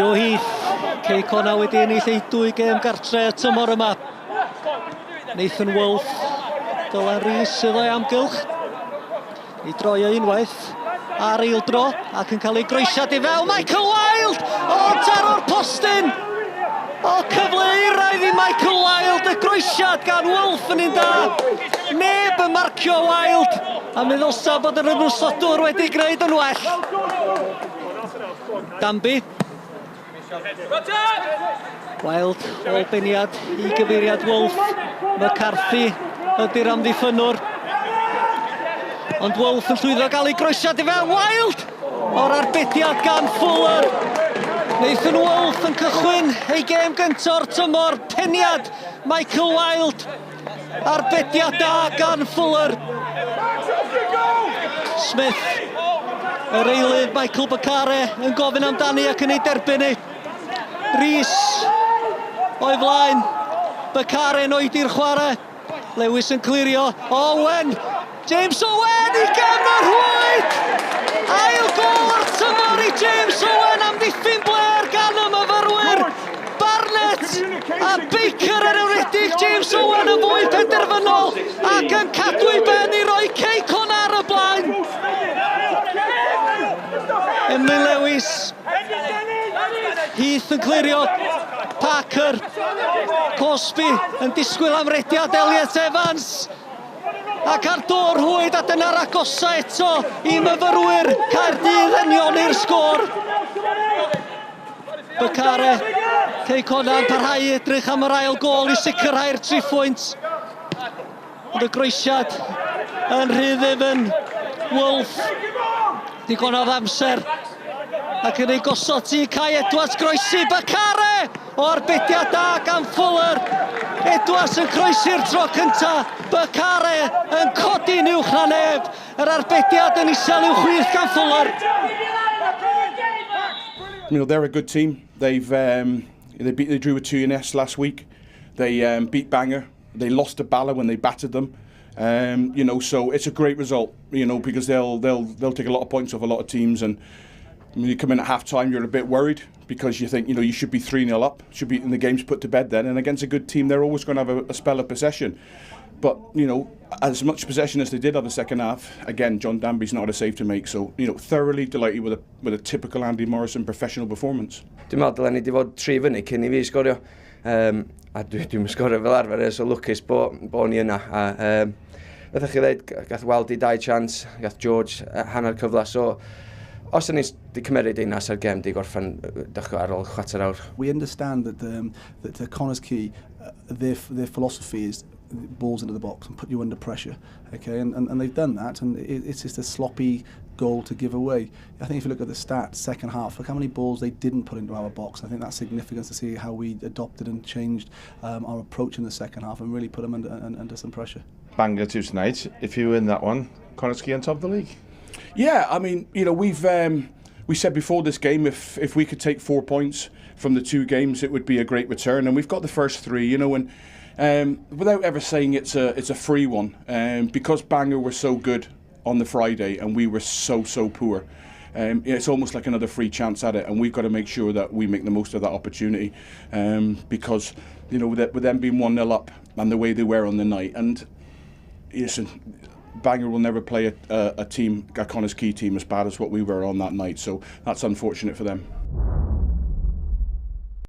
Joe Heath, Cei Connah wedi ennill ei dwy gêm gartre y tymor yma. Nathan Wolfe, Dylan Rees sydd o'i amgylch. I droi o unwaith ar eildro ac yn cael ei groesiad i fewn. Michael Wilde! O, taro'r postyn! O, cyfle euraidd i Michael Wilde, y groesiad gan Wolfe yn un da. Neb yn marcio Wilde, a mi ddylsa bod yr ymwysodwr wedi gwneud yn well. Danby. Wilde, ôl beniad i gyfeiriad Wolfe. McCarthy ydy'r amddiffynnwr. Ond Wolfe yn llwyddo gael ei groesiad i fewn. Wilde! O'r arbediad gan Fuller. Nathan Wolfe yn cychwyn ei gêm gynta'r tymor. Peniad Michael Wilde. Arbediad da gan Fuller. Smith, yr eilydd Michael Bakare yn gofyn amdani ac yn ei derbyn hi. Rees o'i flaen. Bakare yn oedi'r chwarae. Lewis yn clirio. Owen! James Owen i gefn y rhwyd! Ail gol o'r tymor i James Owen am ddiffyn blêr gan y myfyrwyr. Barnett a Baker yn euredig, James Owen yn fwy penderfynol ac yn cadw ei ben i roi Cei Connah ar y blaen. Emlyn Lewis. Heath yn clirio. Parker. Cosby yn disgwyl am rediad Elliot Evans. Ac ar dôr rhwyd a dyna'r agosa eto i myfyrwyr Caerdydd unioni'r sgôr. Bakare, Cei Connah yn parhau i edrych am yr ail gôl i sicrhau'r triphwynt. Ond y groesiad yn rhy ddyfn. Wolf, digon o amser ac yn ei gosod ti Kai Edwards groesi Bakare! O arbediad da gan Fuller. Edwards yn croesi'r tro cynta. Bakare yn codi'n uwch na neb. Yr arbediad yn isel i'w chwith gan Fuller. You know, they're a good team. They've they beat they drew with 2NS last week. They beat Bangor. They lost to Bala when they battered them. So it's a great result, because they'll take a lot of points off a lot of teams, and when you come in at half time, you're a bit worried because you think, you should be 3-0 up, should be in the game's put to bed then, and against a good team, they're always going to have a spell of possession. But, as much possession as they did have the second half, again, John Danby's not a save to make, so, thoroughly delighted with a typical Andy Morrison professional performance. Dwi'n meddwl dylen ni wedi fod tri fyny cyn i fi sgorio. A dwi'n sgorio fel arfer, so lwcus bo ni yna. A, fatha chi ddeud, gath Waldi dau chance, gath George hanner cyfle, so os o'n ni wedi cymeryd ein ar gem di gorffen dechrau ar ôl chwarter awr. We understand that Connah's Quay, their philosophy is balls into the box and put you under pressure, okay, and they've done that, and it's just a sloppy goal to give away. I think if you look at the stats, second half, look how many balls they didn't put into our box. I think that's significant to see how we adopted and changed our approach in the second half and really put them under some pressure. Bangor 2 tonight. If you win that one, Connah's Quay on top of the league. Yeah, I mean, you know, we said before this game, if we could take 4 points from the 2 games, it would be a great return, and we've got the first 3, and without ever saying it's a free one, because Bangor were so good on the Friday and we were so poor. It's almost like another free chance at it, and we've got to make sure that we make the most of that opportunity, because with them being 1-0 up and the way they were on the night, and listen, Bangor will never play a team, a Connah's Quay team, as bad as what we were on that night, so that's unfortunate for them.